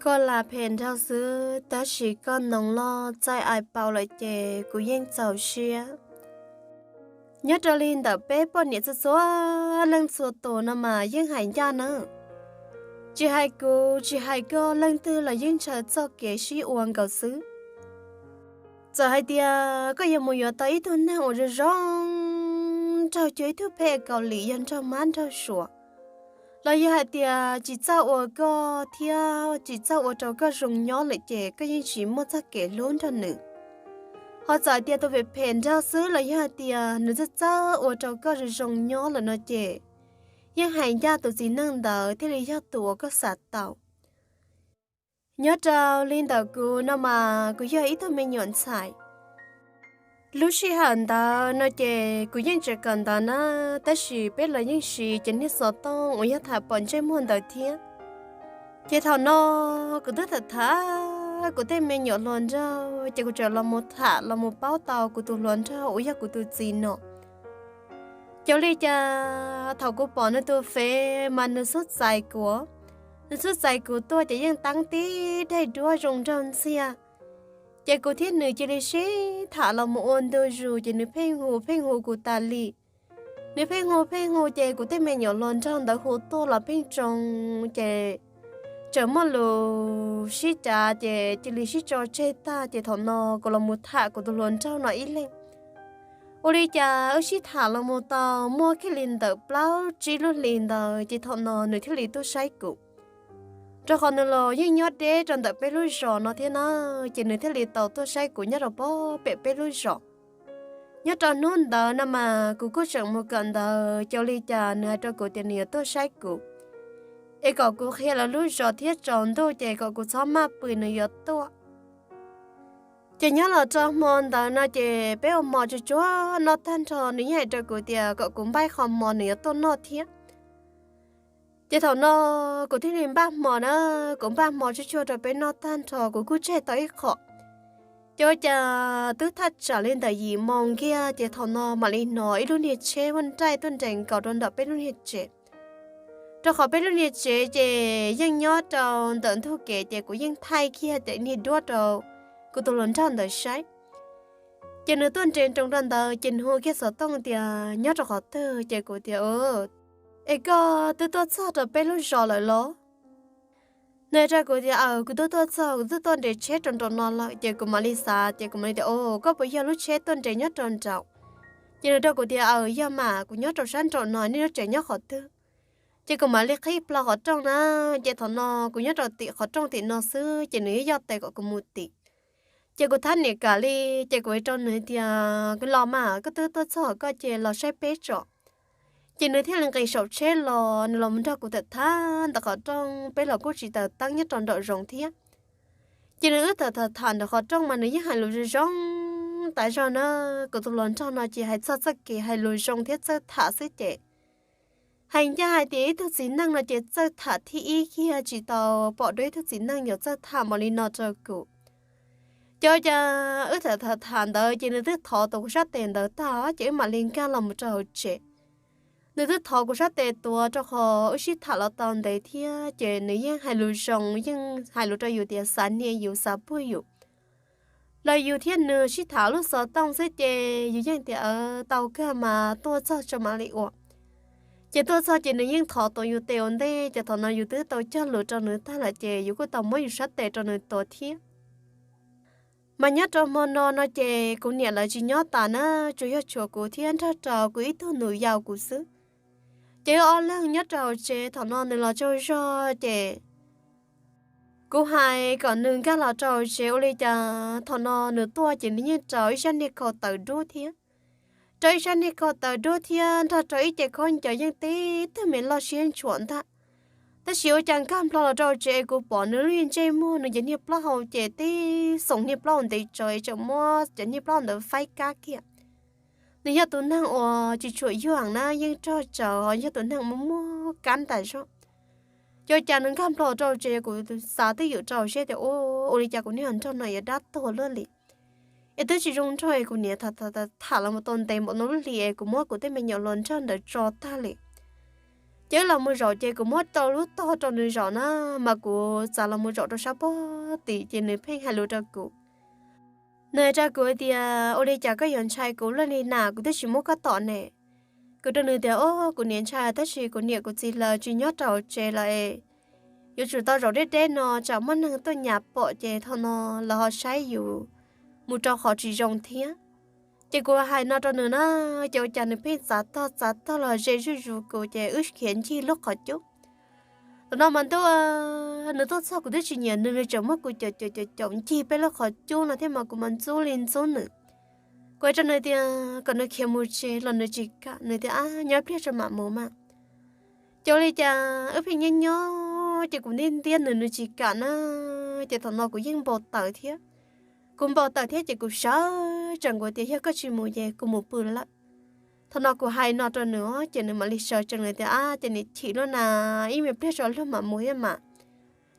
Koj lam phem nraug xwb, tab sis koj noog loj txaij ai paus lawm ces kuv yeej txaus siab. Nyob rau li ntawm peb poj niam txhua txhua leej txhua tus no mas yeej hais ncaj nawb. Tsis hais kuv tsis hais koj, leej twg los yeej ntshaw txoj kev sib ua nkaus xwb. Txawm hais tias koj yuav mus yuav tau ib tug neeg uas zoo zoo nraug cuag ib tug phej Kaus Lim yog nraug mab nraug suav, los yog hais tias tsis txawj ua koj thiab tsis txawj ua rau koj zoo nyob lawm ces koj yeej tsis muaj txoj kev hlub nrog nws. Ho txawm hais tias tus phem phem nraug xwb los yog hais tias nws txawj txawj ua rau koj zoo zoo nyob lawm no ces yeej hais ncaj tus txiv neej ntawd thiaj li yog tus uas koj xav tau. Nyob rau li ntawm kuv no mas kuv yog ib tug me nyuam ntxhais. Lub sij hawm ntawd no ces kuv yeej tseem kawm ntawv na, tab sis peb los yeej siv cov niag xov tooj uas yog tham pom ntsej muag ntawd thiab. Ces thaum no kuv twb tham tham kuv tej me nyuam hluas nraug ces kuv tseem los mus tham los mus paub tau kuv tus hluas nraug uas yog kuv tus txiv no. Ces ua li cas thaum kuv pom nws tus fev mas nws xub txais kuv, nws xub txais kuv tuaj ces yeej teeb tib daim duab zoo nraug ntxiag. Ces kuv thiab nws cia li sib tham los mus ua ntu zus ces nws pheej hu pheej hu kuv tas li. Nws pheej hu pheej hu ces kuv tej me nyuam hluas nraug ntawd hu tuaj los pheej tsoo, ces tseem muaj lus sib cav ces cia li sib tso tseg tag ces thaum no kuv los mus tham kuv tus hluas nraug no ib leeg. Ua li cas wb sib tham los mus tau muaj kiag li ntawm plaub tsib lub hlis ntawd ces thaum no nws thiaj li tuaj saib kuv. Rau qhov nws los yeej nyob deb rau ntawm peb lub zos no thiab na, ces nws thiaj li tau tuaj saib kuv nyob rau pem peb lub zos. Nyob rau hnub ntawd no mas kuv kuj tseem mus kawm ntawv, ces ua li cas nws hais rau kuv tias nws yuav tuaj saib kuv, es kom kuv qhia lawv lub zos thiab tsaus ntuj ces kom kuv txhob maj pw nws yuav tuaj. Ces nyob los rau hmo ntawd no ces peb ua hmo tsuag tsuag noj tag nrho, nws yeej hais rau kuv tias kom kuv npaj qho hmo nws yuav tuaj noj thiab. Ces thaum no kuv thiaj li npaj hmo na, kuv npaj hmo tsuag tsuag rau peb noj tag nrho kuv kuj tseg tau ib qho. Ces ua cas twb thaj tsam li ntawm yim moo kiag ces thaum no mam li hnov ib lub niag tsheb vaj nraij tuaj nres nkaus rau ntawm peb lub niag tsev. Rau qhov peb lub niag tsev ces yeej nyob rau ntawm ntug kev ces kuv yeej thaij kiag daim niag duab rau kuv tus hluas nraug ntawd saib. Ces nws tuaj nres nroos rau ntawd ces nws hu kiag xov tooj tias nyob rau qhov twg ces kuv tias es koj twb tuaj txog rau peb lub zos lawm los? Nws hais rau kuv tias aws, kuv twb tuaj txog, kuv twb tuaj nres tsheb rau nraum no lawm. Ces kuv mam li xav ces kuv mam li tias o, koj puas yog lub tsheb tuaj nres nyob rau nraud? Ces nws rau kuv tias aws, yog mas, kuv nyob rau sab nraum no, nej lub tsev nyob qhov twg? Ces kuv mam li qhib plho qhov rooj na, ces thaum no kuv nyob rau tim qhov rooj tim no xwb ces nws yeej yoj tes kom kuv mus tim. Ces kuv thab niam kam li, ces kuv hais rau nws tias los mas, koj twb tuaj txog koj ces los saib peb tso. Ces nws thiaj li nqis saum tsheb los, nws los mus nrog kuv tham tham ntawm qhov rooj, peb los kuj tsis taws teeb nyob rau nraum zoov thiab. Ces nws wb tham tham tham ntawm qhov rooj mas nws yeej hais lus zoo zoo tas zog na. Kuv tus hluas nraug no ces hais txog txoj kev hais lus zoo thiab txawj tham xwb ces hais ncaj hais tias ib tug txiv neej no ces txawj tham thib ib kiag, tsis tau pom dua ib tug txiv neej yuav txawj tham npaum li no rau kuv. Ces ua cas wb tham tham tham ntawd ces nws twb thov tau kuv sab tes ntawd tag ces wb mam li nkag los mus rau hauv tsev. Nws twb thov kuv sab tes tuav rau qhov wb sib tham los tau ntev thiab ces nws yeej hais lus zoo, yeej hais lus rau yus tias xav hnia yus, xav puag yus. Los yus thiab nws sib tham lub xov tooj xwb ces yus yeej tias tau kawg mas tuaj txog tso mam li ua. Ces tuaj txog ces nws yeej thov tuav yus tes ua ntej, ces thaum no yus twb tau cog lus rau nws tag lawm ces yus kuj tau muab yus sab tes rau nws tuav thiab. Mas nyob rau hmo no no ces kuv niam lawv tsis nyob tas na, tsuas yog tshuav kuv thiab nrog rau kuv ib tug nus yau kuv xwb. Ces wb ob leeg nyob rau hauv tsev, thaum no nws los tsaug zog ces kuv hais kom nws nkag los rau hauv tsev, ua li cas thaum no nws tuaj ces nws yeej rau ib sab niag khau taws dub thiab. Rau ib sab niag khau taws dub thiab nrog rau ib ce khaub ncaws yeej tib tug me loj siab ntshua ntag. Tab sis ua cas nkag nplo los rau hauv tsev es kuv pom nws lub niag ntsej muag, nws cov niag plaub hau ces tib xoom niag plaub hau ntev tsawv es tseem muab cov niag plaub hau ntawd faib kab kiag. Nws yog tus neeg uas tsis tshua yuag heev na, yeej rog tsawv, yog tus neeg muaj muaj kab tas zog. Ces ua cas nws nkag nplo rau hauv tsev, kuv xav twj ywm rau hauv siab tias ua li cas kuv niag hluas nraug no yuav dab tuag luaj li. Es twb tsis zoo nraug es kuv niam tham tham los mus tau ntev npaum no lub hli es kuv muab kuv tej me nyuam hluas nraug ntawd tso tag li. Ces wb los mus zaum ces kuv muab rau lub tog rau nws zaum na, mas kuv txav los mus zaum rau sab pob tim ces nws pheej hais lus rau kuv. Nws hais rau kuv tias, ua li cas koj yuav ntshai kuv luaj li na, kuv twb tsis muab koj tom ne. Kuv rau nws tias, o, kuv niam ntshai tab sis kuv niam kuv txiv lawv tsis nyob rau tsev lawm es yuav tsum tau zaum deb deb no tsam muaj neeg tuaj nyas pom ces thaum no lawv ho saib yus mus rau qhov tsis zoo thiab. Ces kuv hais no rau nws na, ces ua cas nws pheej txav tog txav tog los ze zuj zus kuv ces wb khiav ncig lub qhov cub. Thaum no mas ntuj, nws tuaj txog kuv twb tsis nyiam nws, nws tseem muab kuv caum caum caum caum ncig peb lub qhov cub no thiab mas kuv mas ntxub li ntxub nws. Kuv hais rau nws tias kom nws khiav mus tsev los nws tsis kam, nws tias, ab, nyob pliag tso mam mus mas. Ces ua li cas wb pheej nyob nyob ces kuv ntiab ntiab nws, nws tsis kam na. Ces thaum no kuv yeej npau taws thiab. Kuv npau taws thiab ces kuv sawv tsees, kuv tias yog koj tsis mus ces kuv mus pw lawm. Thaum no kuv hais no rau nws ces nws mam li sawv tsees, nws tias, ab, ces niam chim luaj na, ib me pliag tso luag mam mus thiab mas.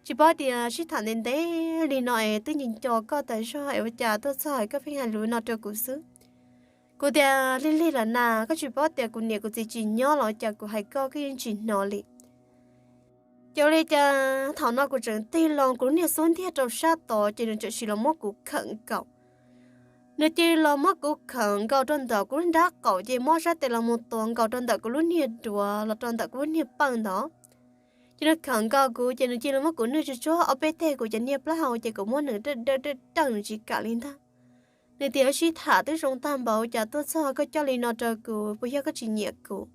Tsis paub tias sib tham ntev ntev li no es twb nco nco koj tas zog es ua cas tuaj txog koj pheej hais lus no rau kuv xwb. Kuv tias, lig lig lawm na, koj tsis paub tias kuv niam kuv txiv tsis nyob los ua cas kuv hais koj koj yeej tsis hnov li. Ces ua li cas thaum no kuv tseem tig loo kuv lub niag xub ntiag rau sab tod ces nws tseem sim los muab kuv khawm nkaus. Nws cia li los muab kuv khawm nkaus rau ntawm kuv lub nrab qaum ces muab sab tes los mus tuav nkaus rau ntawm kuv lub niag duav los rau ntawm kuv lub niag pawj ntawd. Ces nws khawm nkaus kuv ces nws cia li muab kuv nwj tsuag tsuag ob peb teg kuv cov niag plaub hau ces kuv muab nws dawj dawj dawj dawj nws tsis kam li ntag. Nws tias, wb sib tham twb zoo tag npaum cas tuaj txog koj coj li no rau kuv, puas yog koj tsis nyiam kuv?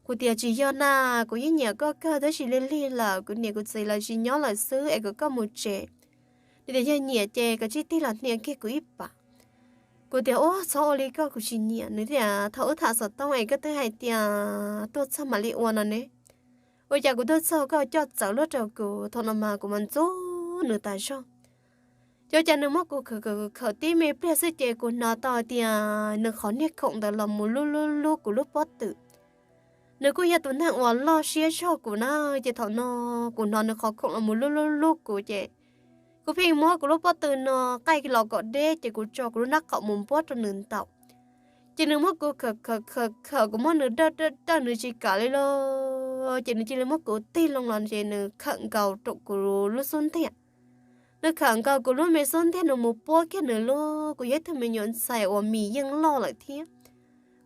Kuv tias, tsis yog na, kuv yeej nyiam koj kawg tab sis lig lig lawm, kuv niam kuv txiv lawv tsis nyob lawm xwb es kom koj mus tsev. Nws tias, yog nyiam ces koj tsij tig los hnia kiag kuv ib pas. Kuv tias, ua txhob ua li koj, kuv tsis nyiam. Nws tias, thaum wb tham xov tooj es koj twb hais tias tuaj txog mam li ua no ne, ua cas kuv tuaj txog koj coj txawv luaj rau kuv? Thaum no mas kuv mas ntxub nws tas zog. Ces ua cas nws muab kuv khawm khawm khawm tib me pliag xwb ces kuv hnov tau tias nws qhov niag khoom ntawd los mus lub lub lub kuv lub pob tw. Nws kuj yog tus neeg uas loj siab zog kuv na, ces thaum no kuv hnov nws qhov khoom los mus lub lub lub kuv ces kuv pheej muab kuv lub pob tw no qaij los kom deb ces kuv tso kuv lub nrab qaum mus npuab rau nws ntaus. Ces nws muab kuv khawm khawm khawm khawm, kuv muab nws dawj dawj dawj nws tsis kam li los ces nws cia li muab kuv tig loo los ces nws khawm nkaus rau kuv lub xub ntiag. Nws khawm nkaus kuv lub me xub ntiag nws mus puab kiag nws lub, kuv yog ib tug me nyuam ntxhais uas mis yeej loj lawm thiab.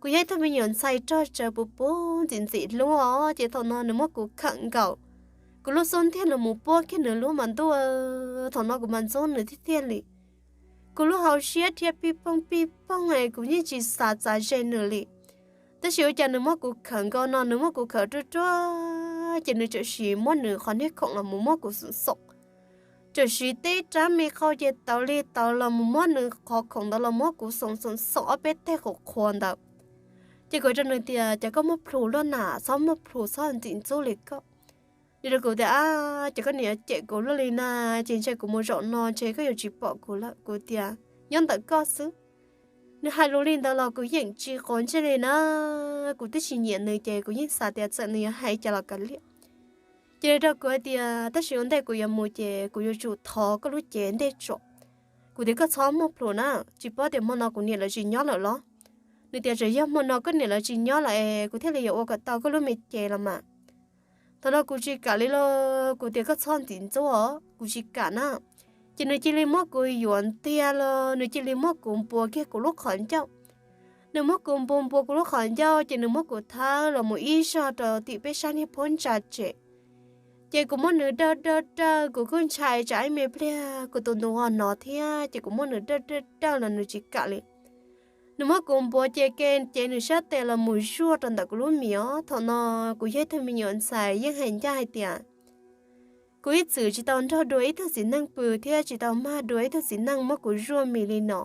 Kuv yog ib tug me nyuam ntxhais rog tsawv puv puv ntxim ntxim hlub os, ces thaum no nws muab kuv khawm nkaus kuv lub xub ntiag nws mus puab kiag nws lub mas ntuj, thaum no kuv mas ntxub nws tiag tiag li. Kuv lub hauv siab rhiab pij pooj pij pooj es kuv yeej tsis xav txav ze nws li. Tab sis ua cas nws muab kuv khawm nkaus no nws muab kuv khawm ruaj ruaj ces nws txawm sim muab nws qhov niag khoom los mus muab kuv xoom xoom. Txawm sim tib rab me qau ces tawv li tawv los mus muab nws qhov khoom ntawd los muab kuv xoom xoom xoom ob peb teg qhuav qhuav ntawd. Ces kuv rau nws tias, cas koj muaj plhus luaj na, txhob muaj plhus txhob ntxim ntxub li koj. Nws rau kuv tias, ab, ces koj niam cem kuv luaj li na, ces ntshe kuv mus zaum no ntshe koj yuav tsis pom kuv lawm. Kuv tias, nyob ntawm koj xwb. Nws hais lus li ntawd los kuv yeej tsis quav ntsej li na. Kuv twb tsis nyiam nws ces kuv yeej xav tias txawm nws yuav hais cas los kav liam. Ces nws rau kuv hais tias, tab sis ua ntej kuv yuav mus ces kuv yuav tsum thov koj lub cev ntej tso. Kuv tias, koj txhob muaj plhus na, tsis paub tias hmo no kuv niam lawv tsis nyob lawm los? Nws tias, tsuas yog hmo no koj niam lawv tsis nyob lawm es kuv thiaj li yuav ua kom tau koj lub me cev los mas. Thaum no kuv tsis kam li los kuv tias, koj txhob ntxim ntxub os, kuv tsis kam na. Ces nws cia li muab kuv yuam ntiag los nws cia li muab kuv npuas kiag kuv lub qhov ncauj. Nws muab kuv npuas npuas kuv lub qhov ncauj ces nws muab kuv thawb los mus ib zog rau tim peb sab niag phab ntsa tsev. Ces kuv muab nws dawj dawj dawj, kuv kuj ntshai tsam ib me pliag kuv tus ntu ho hnov thiab, ces kuv muab nws dawj dawj dawj los nws tsis kam li. Nws muab kuv npuas ces ke cev nws sab tes los mus zuaj rau ntawm kuv lub mis os. Thaum no kuv yog ib tug me nyuam ntxhais yeej hais ncaj hais tias, kuv ib txwm tsis tau nrog dua ib tug txiv neej pw thiab tsis tau mag dua ib tug txiv neej muab kuv zuaj mis li no.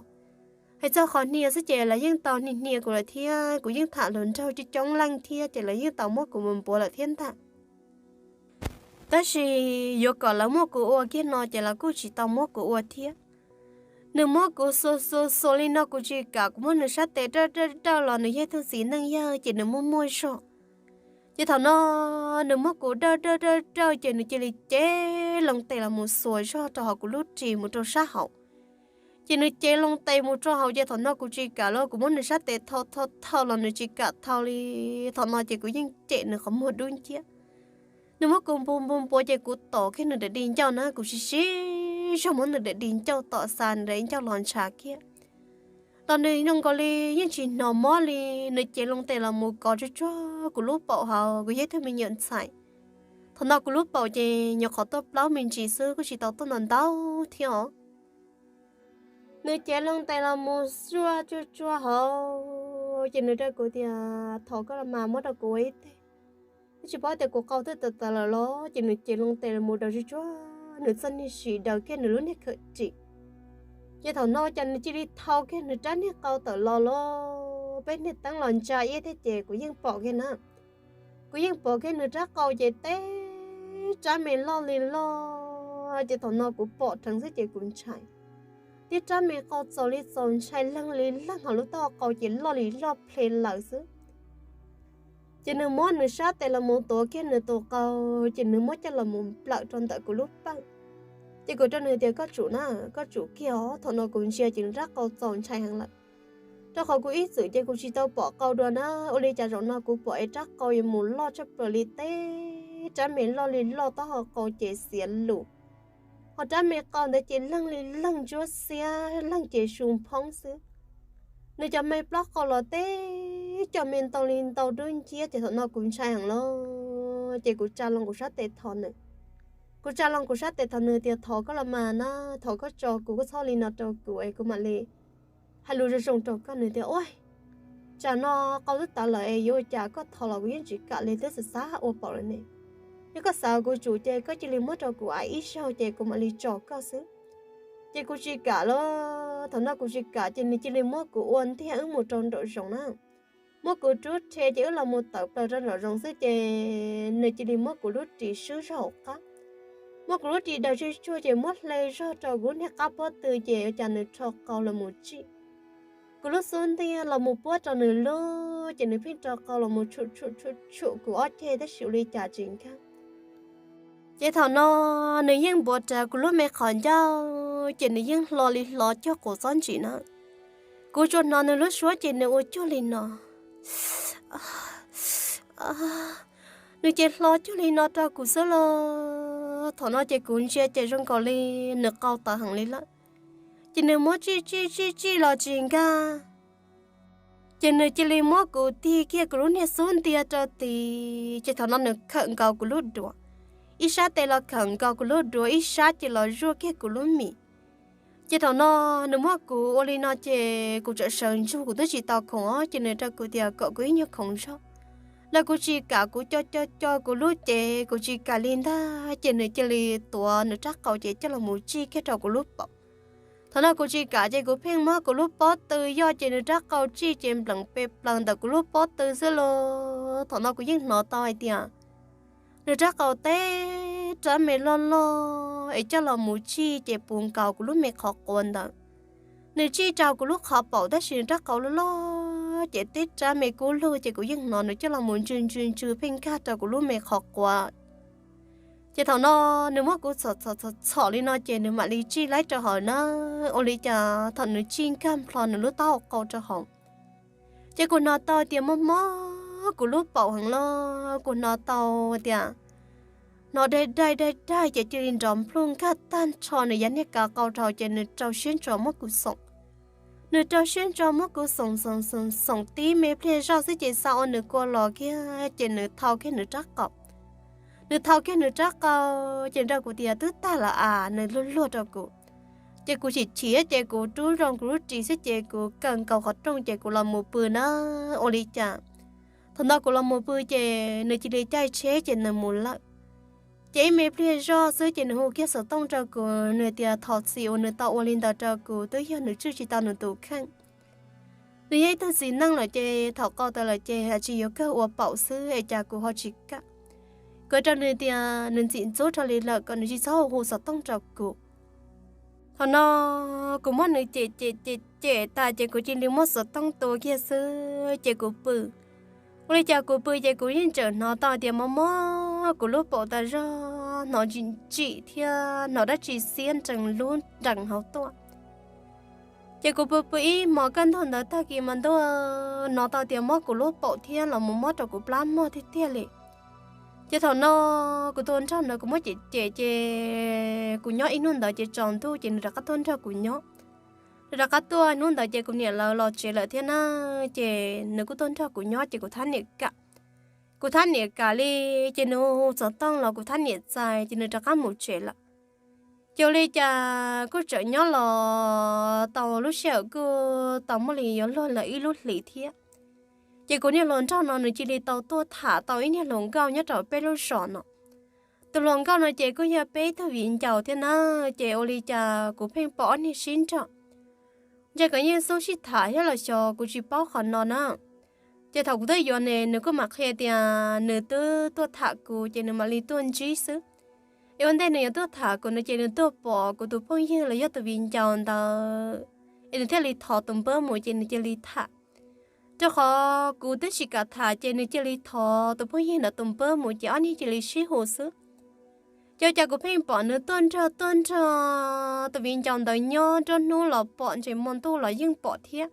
Hais txog qhov hnia xwb ces lawv yeej tau hnia hnia kuv lawm thiab, kuv yeej tham hluas nraug coob coob leej thiab ces lawv yeej tau muab kuv mus npuav lawm thiab ntag. Tab sis yuav kom lawv muab kuv ua kiag no ces lawv kuj tsis tau muab kuv ua thiab. Nws muab kuv xuas xuas xuas li no kuv tsis kam, kuv muab nws sab tes dawj dawj dawj los nws yog ib tug txiv neej yawg ces nws muaj muaj zog. Ces thaum no nws muab kuv dawj dawj dawj dawj ces nws cia li cev loo tes los mus xuas zog rau hauv kuv lub ris mus rau sab hauv. Ces nws cev loo tes mus rau hauv ces thaum no kuv tsis kam los kuv muab nws sab tes thau thau thau los nws tsis kam thau li. Thaum no ces kuv yeej cem nws qhov muag dub nciab. Nws muab kuv npu npu npuav ces kuv tom kiag nws daim di ncauj na, kuv siv siv zog muab nws daim di ncauj tom xa nws daim ncauj los ntshav kiag. Los nws zoo nkaus li yeej tsis hnov mob li, nws cev loo tes los mus kov tsuag tsuag kuv lub paum hauv, kuv yog ib tug me nyuam ntxhais. Thaum no kuv lub paum ces nyuam qhuav tuaj plaub me ntsis xwb, kuj tsis tau tuaj ntau ntau thiab os. Nws cev loo tes los mus zuaj tsuag tsuag hauv, ces nws rau kuv tias, thov koj los mas muab rau kuv ua ib teg. Twb tsis paub tias kuv qau twb tawm tawm lawm los, ces nws cev loo tes los mus daws tsuag tsuag nws txoj niag sis, daws kiag nws lub niag khawm ris. Ces thaum no cas nws cia li thau kiag nws rab niag qau tawm los los, peb niag teeb los ntsa iab thiab ces kuv yeej pom kiag na. Kuv yeej pom kiag nws rab qau ces teb rab me loj li loj, ces thaum no kuv pom dheev xwb ces kuv ntshai. Tib rab me qau txaus li txaus ntshai, leeg li leeg, hos lub taub hau qau ces loj li loj ple lawm xwb. Ces nws muab nws sab tes los mus tuav kiag nws tus qau, ces nws muab coj los mus nplawm rau ntawm kuv lub pawj. Ces kuv rau nws tias, koj tsum na, koj tsum kiag os. Thaum no kuv ntsia ces nws rab qau txaus ntshai heev lawm, rau qhov kuv ib txwm ces kuv tsis tau pom qau dua na, ua li cas zaum no kuv pom es rab qau yuav mus loj tshaj plaws li, teb rab me loj li loj, taub hau qau ces xiav lus, hos rab me qau ntawd ces leeg li leeg ntsuab xiab, leeg ces su phoob xwb. Nws cov me plaub qau los teb cov me ntau li ntau dub nciab, ces thaum no kuv ntshai heev lawm, ces kuv tsa loo kuv sab tes thov nws. Kuv tsa loo kuv sab tes thov nws tias, thov koj los mas na, thov koj tso kuv, koj txhob li no rau kuv es kuv mam li hais lus zoo zoo rau koj. Nws tias, ua, tsam no qau twb tawv lawm es yuav ua cas, koj thov los kuv yeej tsis kam li, twb xav xav ua paum lawm ne. Yog koj xav kuv tsum ces koj cia li muab rau kuv a ib zaug ces kuv mam li tso koj xwb. Ces kuv tsis kam lawm, thaum no kuv tsis kam ces nws cia li muab kuv ua ntiag wb mus rau nraum zoov na. Muab kuv rub rhe ces wb los mus tawm plaws rau nraum zoov xwb ces nws cia li muab kuv lub ris swb zog hauv qab. Muab kuv lub ris daws tsuag tsuag ces muab hle zog rau kuv lub niag qab pob tw ces ua cas nws rho qau los mus tsij kuv lub xub ntiag los mus puab rau nws lub, ces nws pheej rho qau los mus tshum tshum tshum tshum kuv ob ceg tab sis ua li cas tsis nkag. Ces thaum no nws yeej npuav rawv kuv lub me qhov ncauj, ces nws yeej hlo li hlo cuag quav txob ntsim na. Kuv tsuas hnov nws lub suab ces nws ua cuag li no. Nws ces hlo cuag li no rau kuv xwb los. Thaum no ces kuv ntsia ces zoo nkaus li nws qau tawv heev li lawm. Ces nws muab tsij tsij tsij tsij los tsis nkag. Ces nws cia li muab kuv tig kiag kuv lub niag xub ntiag rau tid, ces thaum no nws khawm nkaus kuv lub duav. Ib sab tes los khawm nkaus kuv lub duav, ib sab ces los zuaj kiag kuv lub mis. Ces thaum no nws muab kuv ua li no ces kuv txawm sawv ntsug, kuv twb tsis tau khoom os, ces nws rau kuv tias kom kuv ib nyuag khoom zog. Los kuv tsis kam, kuv co co co kuv lub cev, kuv tsis kam li ntag, ces nws cia li tuav nws rab qau ces coj los mus tsij kiag rau kuv lub paum. Thaum no kuv tsis kam ces kuv pheej muab kuv lub pob tw yoj ces nws rab qau tsij ces npleem pe plaws ntawm kuv lub pob tw xwb los. Thaum no kuv yeej hnov tau hais tias nws rab qau teb rab me loj loj es coj los mus tsij ces puv nkaus kuv lub me qhov quav ntawd. Nws tsij rau kuv lub qhov paum tab sis nws rab qau loj loj ces teb rab me kub lug ces kuv yeej hnov nws coj los mus ntsw ntsw ntsw pheej nkag rau kuv lub me qhov quav. Ces thaum no nws muab kuv txhom txhom txhom txhom li no ces nws mam li tsij laib rau hauv na. Ua li cas thaum nws tsij nkag nplho nws lub taub hau qau rau hauv, ces kuv hnov tau tias mob mob kuv lub paum heev los. Kuv hnov tau tias hnov daig daig daig daig ces cia li nrov nplhuj nkag tag nrho nws yav niag kav qau rau ces nws rau siab ntso muab kuv xoom. Nws rau siab ntso muab kuv xoom xoom xoom xoom tib me pliag zoj xwb ces xav ua nws kua los kiag ces nws thau kiag nws rab qau. Nws thau kiag nws rab qau ces nrau kuv tias twb tag lawm as, nws luag luag rau kuv. Ces kuv chim chim ces kuv rub zoo kuv lub ris xwb ces kuv kawm nkaus qhov rooj ces kuv los mus pw na. Ua li cas thaum ntawd kuv los mus pw ces nws cia li caij tsheb ces nws mus lawm. Ces ib me pliag zoj xwb ces nws hu kiag xov tooj rau kuv, nws tias thov txim uas nws tau ua li ntawd rau kuv, twb yog nws tswj tsis tau nws tus kheej. Nws yog ib tug txiv neej lawm ces thaum qau tawv lawm ces tsis yuav kawg ua paum xwb es cas kuv ho tsis kam. Kuv rau nws tias nws ntxim ntxub dhau li lawm kom nws tsis txhob hu xov tooj rau kuv. Thaum no kuv muab nws cem cem cem cem tas ces kuv cia li muab xov tooj tua kiag xwb ces kuv pw. Ua li cas kuv pw ces kuv yeej tseem hnov tau tias mob mob kuv lub paum tas zog, hnov ntsim ntsim thiab hnov dab tsi xiab nrees lub nrees hauv tuaj. Ces kuv pw pw ib hmos kaj ntug ntawd tag kis mas ntuj, hnov tau tias mob kuv lub paum thiab los mus mob rau kuv plab mog tiag tiag li. Ces thaum no kuv tus hluas nraug ntawd kuv muab cem cem ces kuv nyob ib hnub ntawd ces tsaus ntuj ces nws rov qab tuaj nrog kuv nyob. Nws rov qab tuaj hnub ntawd ces kuv niam lawv los tsev lawm thiab na, ces nws kuj tuaj nrog kuv nyob ces kuv thab niam kam. Kuv thab niam kam li, ces nws hu xov tooj los kuv thab niam txais ces nws rov qab mus tsev lawm. Ces ua li cas kuj tseem nyob los tau lub sij hawm kuj tau muaj li yuav luag lawm ib lub hlis thiab. Ces kuv niag hluas nraug no nws cia li tau tuaj tham tau ib niag hluas nkauj nyob rau peb lub zos no. Tus hluas nkauj no ces kuj yog peb tug viv ncaus thiab na, ces ua li cas kuv pheej pom ob niag sib nrog. Ntshe nkawd yeej xub sib tham thiab los xyov kuv tsis paub qhov no na. Ces thaum kuv twb yuav ne nws kuj mam qhia tias nws twb tuaj tham kuv ces nws mam li tuaj ntsib xwb. Es ua ntej nws yuav tuaj tham kuv no ces nws tuaj pom kuv tus phooj ywg los yog tus viv ncaus ntawd, es nws thiaj li thov tus npawb mus ces nws cia li tham. Rau qhov kuv twb tsis kam tham ces nws cia li thov tus phooj ywg ntawd tus npawb mus ces ob niag cia li sib hu xwb. Ces ua cas kuv pheej pom nws tuaj nrog tuaj nrog tus viv ncaus ntawd nyob, nruab hnub los pom, ntsej muag ntuj los yeej pom thiab.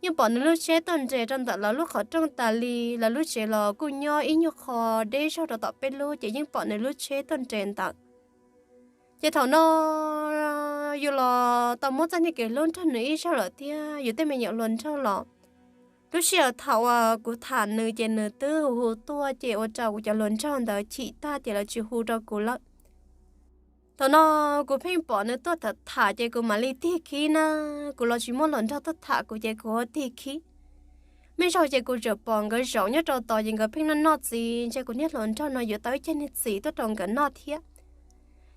Yeej pom nws lub tsheb tuaj nres rau ntawm lawv lub qhov rooj tas li, lawv lub tsev los kuj nyob ib nyuag qho deb zog rau tom peb lub ces yeej pom nws lub tsheb tuaj nres ntawd. Ces thaum no yus los tau muab txoj niag kev hlub nrog nws ib zaug lawm thiab, yus tej me nyuam hluas nraug los lub sij hawm thaum uas kuv tham nws ces nws twb hu hu tuaj ces ua rau kuv cov hluas nraug ntawd chim tag ces lawv tsis hu rau kuv lawm. Thaum no kuv pheej pom nws tuaj tham tham ces kuv mam li tig khib na, kuv los tsis muaj hluas nraug tuaj tham kuv ces kuv ua tig khib. Mej zaug ces kuv tseem pom nkawd zaum nyob rau tod ces nkawd pheej noj noj txiv, ntshe kuv niag hluas nraug no yuav tau ib cag niag txiv tuaj rau nkawd noj thiab.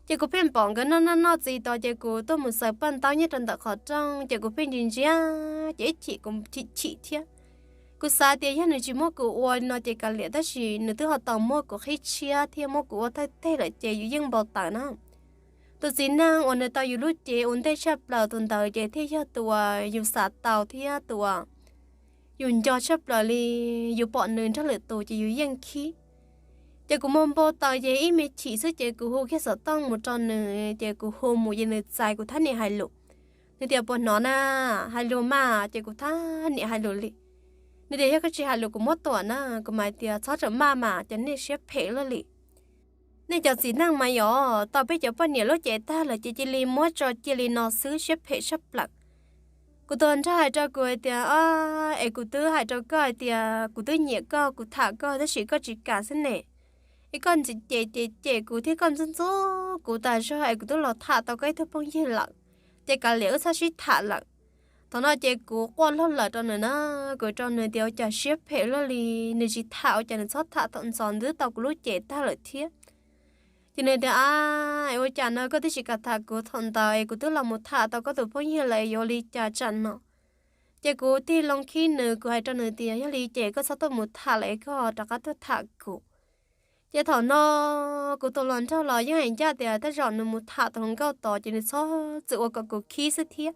Ces kuv pheej pom nkawd noj noj noj txiv tod ces kuv tuaj mus xaws paj ntaub nyob rau ntawm qhov rooj ces kuv pheej ntsia ntsia, ces ib chim kuv chim chim thiab. Kuv xav tias yog nws tsis muab kuv ua no ces kav liam, tab sis nws twb ho tau muab kuv qhib tshiab thiab muab kuv ua thawj teg lawm ces yus yeej npau taws na. Tus txiv neej uas nws tau yus lub cev ua ntej tshaj plaws tus ntawd ces thiaj yog tus uas yus xav tau thiab tus uas yus nco tshaj plaws li. Yus pom nws nrog lwm tus ces yus yeej khib. Ces kuv mus npau taws ces ib me chim xwb ces kuv hu kiag xov tooj mus rau nws ces kuv hu mus ces nws txais kuv thab niam hais lus. Nws tias puas hnov na, hais lus mas, ces kuv thab niam hais lus li. Nws tias yog koj tsis hais lus kuv muab tuam na, kuv mam tias txhob rawm maj mas, cov nej siab phem luaj li. Nej cov txiv neej mas yog tau peb cov poj niam lub cev tag lawm ces cia li muab tso cia li no xwb, siab phem tshaj plaws. Kuv tus nraug hais rau kuv hais tias, es kuv twb hais rau koj hais tias kuv twb nyiam koj, kuv tham koj tab sis koj tsis kam xwb ne. Es koj cem cem cem kuv thiab koj ntxub ntxub kuv tas zog es kuv twb los tham tau koj ib tug phooj ywg lawm, ces kav liam wb txhob sib tham lawm. Thaum no ces kuv quaj lug lawm rau nws na, kuv rau nws tias ua cas siab phem luaj li, nws tsis tham ua cas nws txhob tham thaum ntxov ntxwb tau kuv lub cev tag lawm thiab. Ces nws tias, a, es ua cas no koj twb tsis kam tham kuv thaum ntawd es kuv twb los mus tham tau koj tus phooj ywg lawm es yuav ua li cas tsam no. Ces kuv tig loo khib nws, kuv hais rau nws tias yog li ces koj txhob tuaj mus tham lawm es koj rov qab tuaj tham kuv. Ces thaum no kuv tus hluas nraug los yeej hais ncaj tias tej zaum nws mus tham tus hluas nkauj tod ces nws txhob txwm ua kom kuv khib xwb thiab.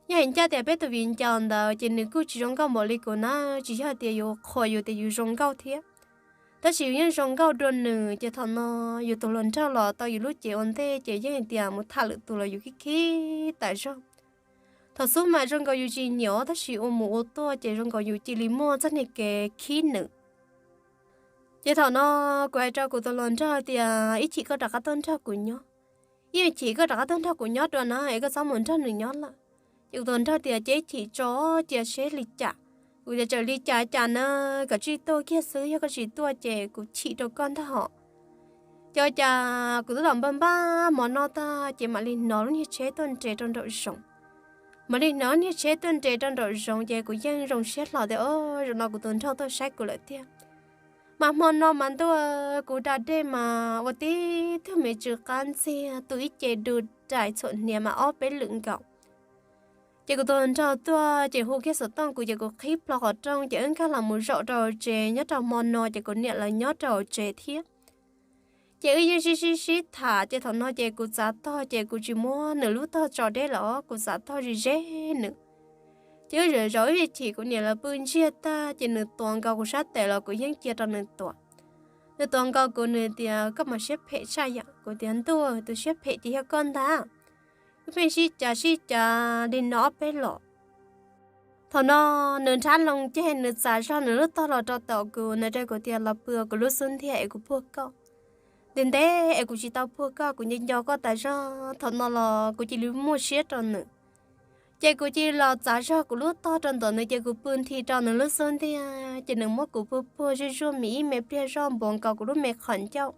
Yeej hais ncaj tias peb tus viv ncaus ntawd ces nws kuj tsis zoo nkauj npaum li kuv na, tsis yog tias yus qhuas yus tias yus zoo nkauj thiab, tab sis yus yeej zoo nkauj dua nws. Ces thaum no yus tus hluas nraug los tau yus lub cev ua ntej ces yeej hais tias mus tham lwm tus los yus khib khib tas zog. Thaum xub mas zoo nkaus yus tsis nyiam tab sis ua mus ua tuaj ces zoo nkaus yus cia li muaj txoj niag kev khib nws. Ces thaum no kuv hais rau kuv tus hluas nraug tias ib chim koj rov qab tuaj nrog kuv nyob, ib chim koj rov qab tuaj nrog kuv nyob dua na es koj txhob mus nrog nws nyob lawm. Ces kuv tus hluas nraug tias ces ib chim tso cia seb li cas. Kuv tias txawm li cas cas na, kom tsij tuaj kiag xwb, yog koj tsis tuaj ces kuv chim rau koj ntag hos. Ces ua cas kuv twb los npaj npaj hmo noj tag ces mam li hnov lub niag tsheb tuaj nres rau nraum zoov. Mam li hnov lub niag tsheb tuaj nres rau nraum zoov ces kuv yeej zoo siab hlo tias o, zaum no kuv tus nraug tuaj saib kuv lawm tiag. Mas hmo no mas ntuj, kuv da dej mas ua tib tug me tsw qab ntxiag, tu ib ce du rais txhuam hniav mas ob peb lwm nkaus. Ces kuv tus nraug tuaj ces hu kiag xov tooj kuv ces kuv qhib plho qhov rooj ces wb nkag los mus zaum rau hauv tsev. Nyob rau hmo no ces kuv niam lawv nyob rau hauv tsev thiab. Ces wb yeej sib sib sib tham ces thaum no ces kuv txav tog ces kuv tsis muab nws lub tog tso deb los kuv txav tog ze ze nws. Ces wb zaum zaum ib chim kuv niam lawv pw ntsiag tag ces nws tuav nkaus kuv sab tes los kuv yeej cia rau nws tuav. Nws tuav nkaus kuv nws tias koj mas siab phem tshaj yam. Kuv tias ntuj, tus siab phem ces yog koj ntag. Wb pheej sib cav sib cav li no ob peb los. Thaum no nws nrhab loo ceg nws txav zog nws lub tog los rau tom kuv, nws rau kuv tias, los pw kuv lub xub ntiag es kuv puag koj. Ntev ntev es kuv tsis tau puag koj, kuv nco nco koj tas zog. Thaum no los kuv cia li muaj siab rau nws. Ces kuv cia li los txav zog kuv lub tog rau ntawm nws, ces kuv pw nthi rau nws lub xub ntiag, ces nws muab kuv puag puag zuj zuaj mis ib me pliag zoj npuav nkaus kuv lub me qhov ncauj.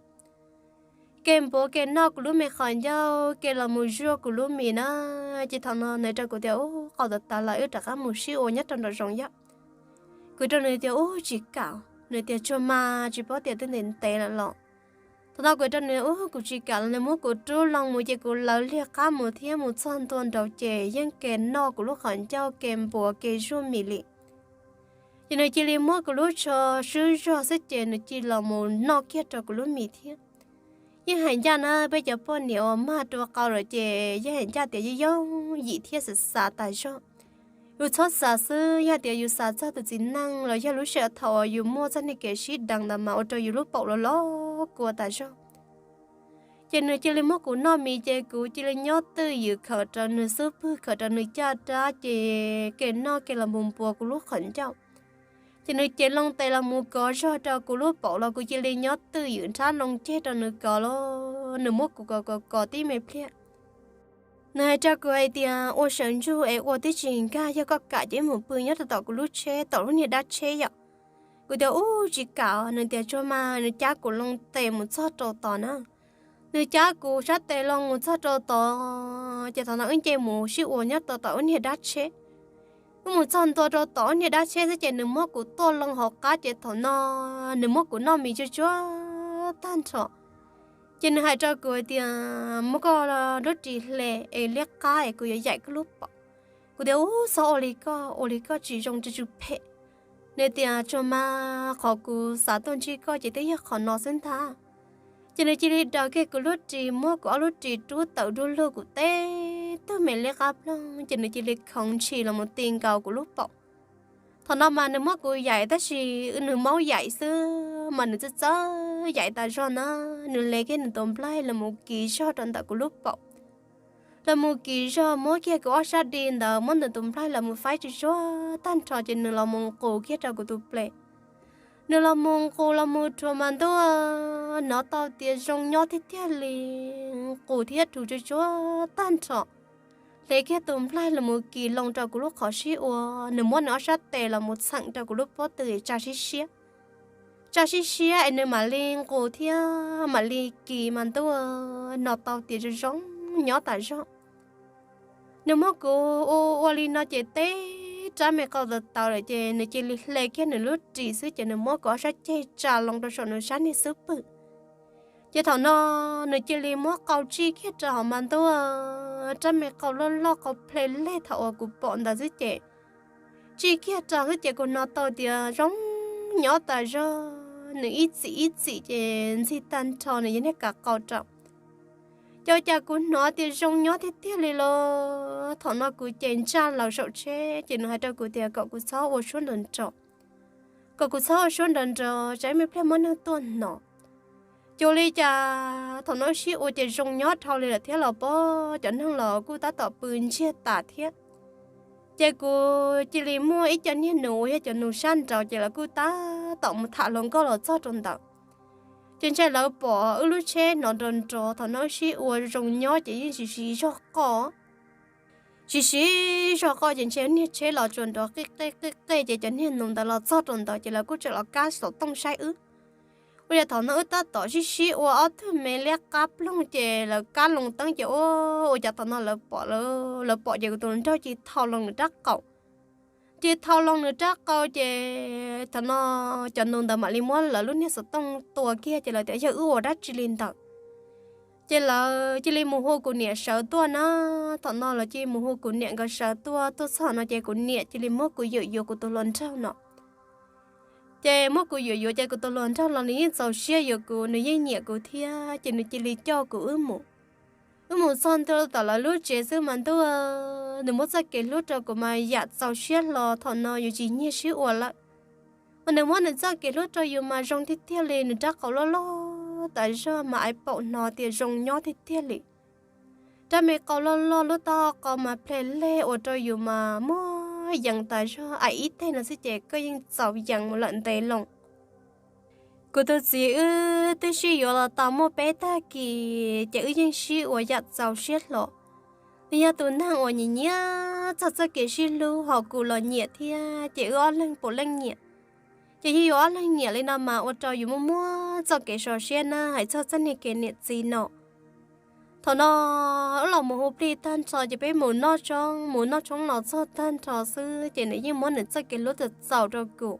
Ke npuav ke noj kuv lub me qhov ncauj, ke los mus zuaj kuv lub mis na. Ces thaum no nws rau kuv tias, ub, qau tas tas lawm, wb rov qab mus sib ua nyob rau nraum zoov yom. Kuv rau nws tias, ub, tsis kam. Nws tias, tsuag mas, tsis paub tias twb ntev ntev lawm los. Thaum no kuv rau nws, ub, kuv tsis kam los. Nws muab kuv rub loo mus ces kuv lawv liag qab mus thiab, mus txog ntua nraud ces yeej ke noj kuv lub qhov ncauj, ke npuav ke zuaj mis li. Ces nws cia li muab kuv lub tsho swb zog xwb ces nws cia li los mus noj kiag rau kuv lub mis thiab. Yeej hais ncaj na, peb cov poj niam uas mag rua qau lawm ces yeej hais ncaj tias yeej yooj yim thiab xav xav tas zog. Yus txhob xav xwb, yog tias yus xav txog tus txiv neej los yog lub sij hawm thaum uas yus muaj txoj niag kev sib deev ntawd mas ua rau yus lub paum los loj kua tas zog. Ces nws cia li muab kuv noj mis ces kuv cia li nyob twj ywm khawm rau nws xub pwg, khawm rau nws caj dab ces ke noj ke los mus npuav kuv lub qhov ncauj. Ces nws cev loo tes los mus kov zog rau kuv lub paum los kuv cia li nyob twj ywm nrhab loo ceg rau nws kov los nws muab kuv kov kov kov tib me pliag. Nws hais rau kuv hais tias, ua sawv ntsug es ua twb tsis nkag, yog koj kam ces wb mus pw nyob rau tom kuv lub tsheb, tom lub niag dab tsheb yom. Kuv tias, ub, tsis kam. Nws tias, tsuag mas. Nws cab kuv loo tes mus txog rau tod na. Nws cab kuv sab tes loo mus txog rau tod, ces thaum no wb nce mus sib ua nyob rau tom ub niag dab tsheb. Wb mus txog ntua rau tom ub niag dab tsheb xwb ces nws muab kuv tuaj loo hauv qab ces thaum no nws muab kuv noj mis tsuag tsuag tag nrho. Ces nws hais rau kuv hais tias, muab koj lub ris hle es liab qab es kuv yuav yaim koj lub paum. Kuv tias, ub, txhob ua li koj, ua li koj tsis zoo, tsis phem. Nws tias, tsuag mas, qhov kuv xav tuaj ntsib koj ces twb yog qhov no xwb ntag. Ces nws cia li daws kiag kuv lub ris, muab kuv ob lub ris rub tawm du lug kuv teb tug me liab qab ploog, ces nws cia li khoov ntshis los mus ti nkaus kuv lub paum. Thaum no mas nws muab kuv yaim tab sis nws maub yaim xwb mas nws txawj txawj yaim tas zog na. Nws hle kiag nws tus nplaig los mus kis zog rau ntawm kuv lub paum, los mus kis zog muab kiag kuv ob sab di ntawd, muab nws tus nplaig los mus faib tsuag tsuag tag nrho ces nws los mus nqus kiag rau kuv tus ples. Nws los mus nqus los mus rhuav mas ntuj, hnov tau tias zoo nyob tiag tiag li, nqus thiab rhuav tsuag tsuag tag nrho. Hle kiag tus nplaig los mus kis loo rau kuv lub qhov sib ua, nws muab nws ob sab tes los mus txheem rau kuv lub pob tw tsa sib siab. Tsa sib siab es nws mam li nqus thiab mam li kis mas ntuj, hnov tau tias zoo zoo nyob tas zog. Nws muab kuv ua ua li no ces teb rab me qau tawv tawv lawm ces nws cia li hle kiag nws lub ris xwb ces nws muab kuv ob sab ceg tsa loo rau saum nws sab niag xub pwg. Ces thaum no nws cia li muab qau tsij kiag rau hauv mas ntuj, rab me qau loj loj qau ple leg thaum uas kuv pom ntawd xwb ces tsij kiag rau xwb ces kuv hnov tau tias zoo nyob tas zog, nws ib txhis ib txhis ces ntxig tag nrho nws yog niag kav qau rau. Ces ua cas kuv hnov tias zoo nyob tiag tiag li los thaum no kuv ces ntsaj laws saum tsheb ces nws hais rau kuv tias kom kuv txhob ua suab nrov nrov, kom kuv txhob ua suab nrov nrov tsam ib me pliag muaj neeg tuaj hnov. Ces ua li cas thaum no wb sib ua ces zoo nyob dhau li lawm thiab los pob, cov neeg los kuj tab tom pw ntsiag tas thiab. Ces kuv cia li muaj ib co niag nus uas yog cov nus sab nraud ces lawv kuj tab tom mus tham hluas nkauj los txog rau ntawd. Ces ntshe lawv pom wb lub tsheb hnov nrov nrov, thaum no wb sib ua zoo nyob ces yeej siv siv zog qoj. Siv siv zog qoj ces ntshe niag tsheb los tsuas nrov qij qej qij qej ces cov niag nus ntawd los txog rau ntawd ces lawv kuj tseem los kab xov tooj saib wb. Ua li thaum no wb tab tom sib sib ua ob tug me liab qab ploog ces lawv kab loo teeb ces ua, ua cas thaum no lawv pom, lawv pom ces kuv tus hluas nraug cia li thau loo nws rab qau. Cia li thau loo nws rab qau ces thaum no cov nus ntawd mam li muab lawv lub niag xov tooj tua kiag ces lawv tias yog wb ua dab tsi li ntawd. Ces lawv cia li mus hu kuv niam sawv tuaj na. Thaum no lawv cia li mus hu kuv niam nkawd sawv tuaj, tuaj txog no ces kuv niam cia li muab kuv yuam yuav kuv tus hluas nraug no. Ces muab kuv yuam yuav ces kuv tus hluas nraug los nws yeej txaus siab yuav kuv, nws yeej nyiam kuv thiab ces nws cia li coj kuv wb mus. Wb mus txog ntua tom lawv lub tsev xwb mas ntuj, nws muab txoj kev hlub rau kuv mas yam txaus siab hlo thaum no yus tsis nyiag sib ua lawm. Mas nws muab nws txoj kev hlub rau yus mas zoo tiag tiag li, nws rab qau loj loj tas zog mas ais paum hnov tias zoo nyob tiag tiag li. Rab me qau loj loj lub taub hau qau mas ple leg ua rau yus mas muaj yees tas zog, aim ib teg no xwb ces koj yeej txaus yees mus lawm ntev loo. Kuv tus txiv wb twb sib yuav los tau muaj peb tag kis ces wb yeej sib ua yam txaus siab hlo. Nws yog tus neeg uas nyiam nyiam txog txoj kev sib hlub, ho kuv los nyiam thiab, ces wb ob leeg puav leej nyiam. Ces yog yuav ob leeg nyiam li no mas ua rau yus muaj muaj txoj kev so siab na hais txog txoj niag kev niam txiv no. Thaum no wb los mus hu plig tag nrho ces peb mus noj tshoob, mus noj tshoob los txog tag nrho xwb ces nws yeej muab nws txoj kev hlub txaus txaus rau kuv.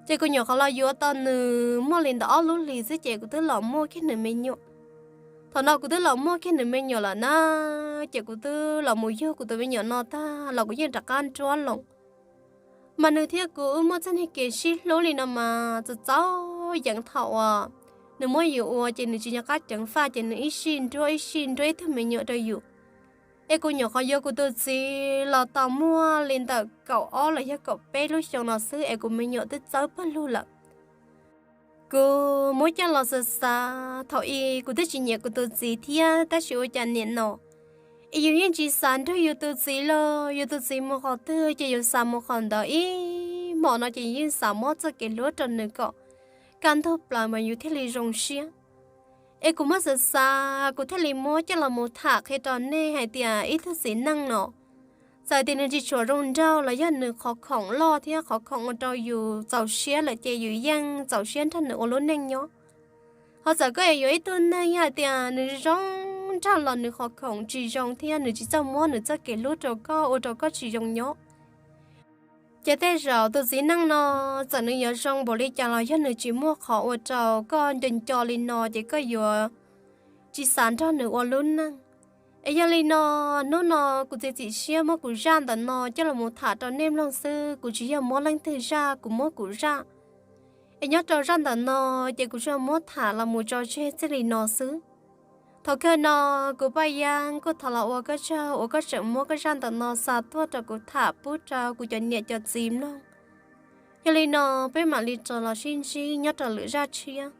Ces kuv nyuam qhuav los yuav tau nws muaj li ntawm ob lub hlis xwb ces kuv twb los muaj kiag nws me nyuam. Thaum no kuv twb los muaj kiag nws me nyuam lawm na, ces kuv twb los mus yug kuv tus me nyuam no tag los kuv yeej rov qab nruab loo. Mas nws thiab kuv wb muaj txoj niag kev sib hlub li no mas txaus txaus yees. Thaum uas nws muab yus ua ces nws tsis nco qab ceev faj ces nws ib sij nruab ib sij nruab ib tug me nyuam rau yus. Es kuv nyuam qhuav yuav kuv tus txiv los tau muaj li ntawm kaum ob los yog kaum peb lub xyoo no xwb es kuv me nyuam twb txawb pawg lug lawm. Kuv muab coj los xav xav, thaum ub kuv twb tsis nyiam kuv tus txiv thiab, tab sis ua cas nim no es yus yeej tsis xav nrog yus tus txiv los, yus tus txiv mus qhov twg ces yus xav mus qhov ntawd, ib hmo no ces yus yeej xav muab txoj kev hlub rau nws kom kaj ntug plaws mas yus thiaj li zoo siab. Es kuv muab xav xav, kuv thiaj li muab coj los mus tham qhia rau nej hais tias ib tug txiv neej no, txawm tias nws tsis tshua zoo nraug los yog nws qhov khoom loj thiab qhov khoom ua rau yus txaus siab lawm ces yus yeej txaus siab nrog nws ua lub neej nyob. Ho txawm koj yuav ib tug neeg yog hais tias nws zoo nraug los nws qhov khoom tsis zoo thiab nws tsis txawj muab nws txoj kev hlub rau koj ua rau koj tsis zoo nyob, ces tej zaum tus txiv neej no txawm nws yuav zoo npaum li cas los yog nws tsis muaj qhov ua rau koj nco nco li no ces koj yuav tsis xav nrog nws ua lub neej. Es yog li no, hnub no kuv txiav txim siab muab kuv zaj ntawm no coj los mus tham rau nej mloog xwb, kuv tsis yog muab leej twg zaj, kuv muab kuv zaj. Es nyob rau zaj ntawm no ces kuv tsuas muab tham los mus tso tseg txij li no xwb. Thaum kawg no, kuv Paj Yeeb kuj thov los ua koj tsaug uas koj tseem muab koj zaj ntawm no xa tuaj rau kuv tham pub rau kuv cov niam cov txiv mloog. Yog li no, peb mam li rov los sib ntsib nyob rau lwm zaj tshiab.